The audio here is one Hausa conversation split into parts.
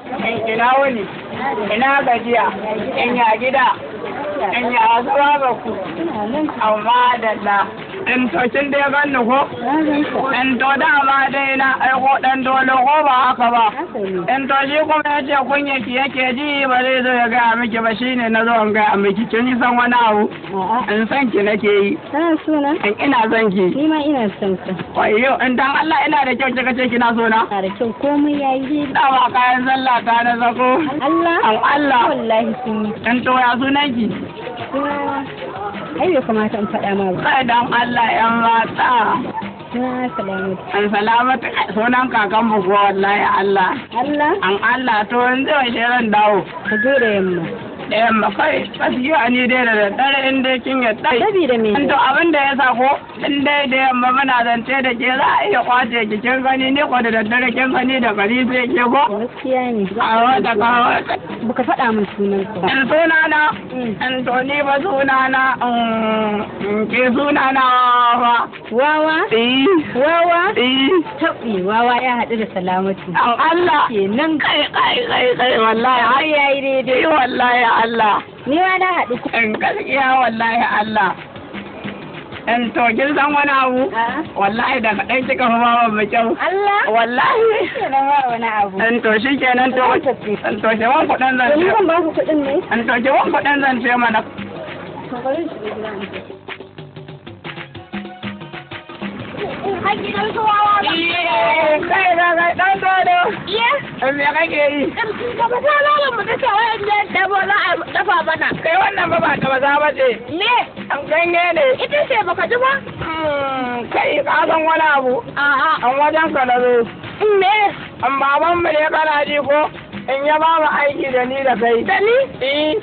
Ina wuni, ina gajiya, in ya gida, in ya zuwa ba ku, amma dalla. In to kin dai ganni ko? In to dama dai na aiko dan dole ko ba haka ba. In to shi kuma ya ce kunya ki yake ji ba zai zo ya gaya miki ba shine na zo in gaya miki kin yi san wani abu. In san ki nake yi. Kana so na? In ina son ki. Ni ma ina son ka. Wayyo in dan Allah ina da kyau kika ce kina so na? Ina da kyau komai yayi. Dama kayan sallah ta na sako. Allah? An Allah. Wallahi sun yi. In to ya sunan ki? Sunana. Ai bai kamata in faɗa ma ba. Kai dan Allah yan mata. Sunana Salamatu. An salamatu sunan kakan mu ko wallahi Allah. Allah? An Allah to yanzu yaushe zan dawo. Ka zo da yamma. Da yamma kai gaskiya ni dai da daddare in dai kin yadda. Sabida me? To abin da ya sa ko in dai da yamma muna zance da ke za a iya kwace ki kin gani ni ko da daddare kin gani da gari sai ke ko. Gaskiya ne. A wata ka wata. Baka faɗa min sunan ka. In sunana in to ni ba sunana ke sunana ba. Wawa? Eh. Wawa? Eh. Taɓi wawa ya haɗu da Salamatu. An Allah. Kenan. Kai kai kai kai wallahi. Har yayi daidai. Eh wallahi Allah. Ni ma na haɗu ku. In gaskiya wallahi Allah. In to kin san wani abu? Wallahi da kaɗan kika fi baban mu kyau. Allah? Wallahi. Kenan ba wani abu. In to shi kenan to. In to ke wan kuɗin zance. Ni zan ba ku kuɗin ne? In to ke wan kuɗin zance mana. To bari in shiga gida in tafi. Har gidan su wawa ba. Kai ga kai ɗan dodo. Iya. Me kake yi? Gaba ta lalo mu ta wayan da dabo za a dafa mana. Kai wannan ba ba ta ba za ba ce. Me? An ganye ne. Ita ce baka ji ba? Kai ka san wani abu. A'a. An wajen ka na zo. Me? An baban mu ne kana ji ko? In ya ba mu aiki da ni da kai. Da ni? Eh.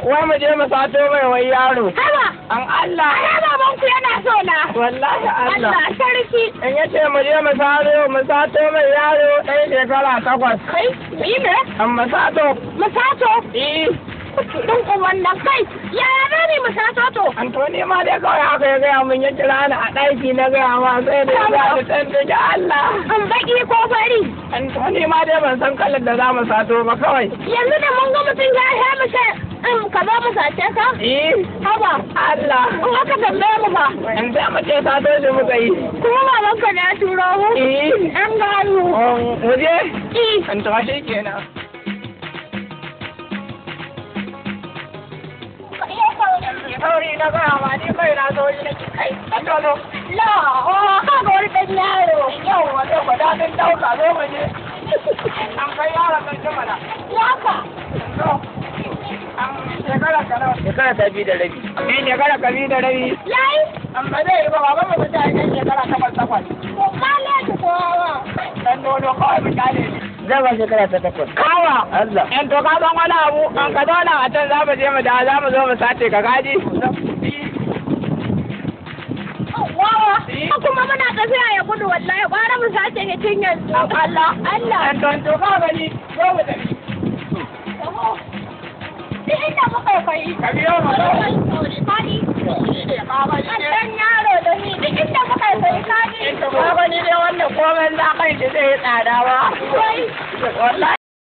Wai mu je mu sato mai wai yaro. Haba. An Allah. Ai baban ku yana so na. Wallahi Allah. Allah sarki. In ya ce mu je mu saro mu sato mai yaro ɗan shekara 8. Kai, yi me? An mu sato. Mu sato? Eh. Ɗin uban nan kai, yaya za ne mu sato to? Antoni ma dai kawai haka ya gaya mun ya kira ni a ɗaki na gaya ma sai da ya ni ɗan duki Allah. An baƙi ko fari? Antoni ma dai ban san kalar da za mu sato ba kawai. Yanzu da mun ga mutum ya sha mu ce ka zo mu sace ka? Eh. Haba. Allah. In aka tambaye mu ba. In sai mu ce sato shi muka yi. Kuma babanka ne ya turo mu? Eh. An gano. Mu je? Eh. Antoni shi kenan. Sauri na gaya ma ni kai na sauri na kai ɗan dodo. La, oh, ka ga wani ɗan yaro. Yau wa zai gwada ɗin ɗauka zo mu je. An kai yaron kan ji mana. Ya ka. To, an shekara ka nawa? Shekara ta 2 da rabi. Eh, shekara ka 2 da rabi. Yayi. An ba zai yi ba baban mu ta yi ɗan shekara 8 8. Ko kale ki kowa. Ɗan dodo kawai mu kyale shi. Zan ba shekara ta 8. Kawa. Allah. In to ka san wani abu an ka zauna a can za mu je mu da za mu zo mu sace ka gaji. Wawa. Kuma muna tafiya ya gudu wallahi gwara mu sace shi tun yanzu. Allah. Allah. In to to ka gani zo mu tafi. Duk inda muka kai. Ka biyo mu zo. Ɗan yaro da ni duk inda muka kai kani. In to ka gani dai wannan komai za kai shi zai yi tsada ba. Wai. Wallahi.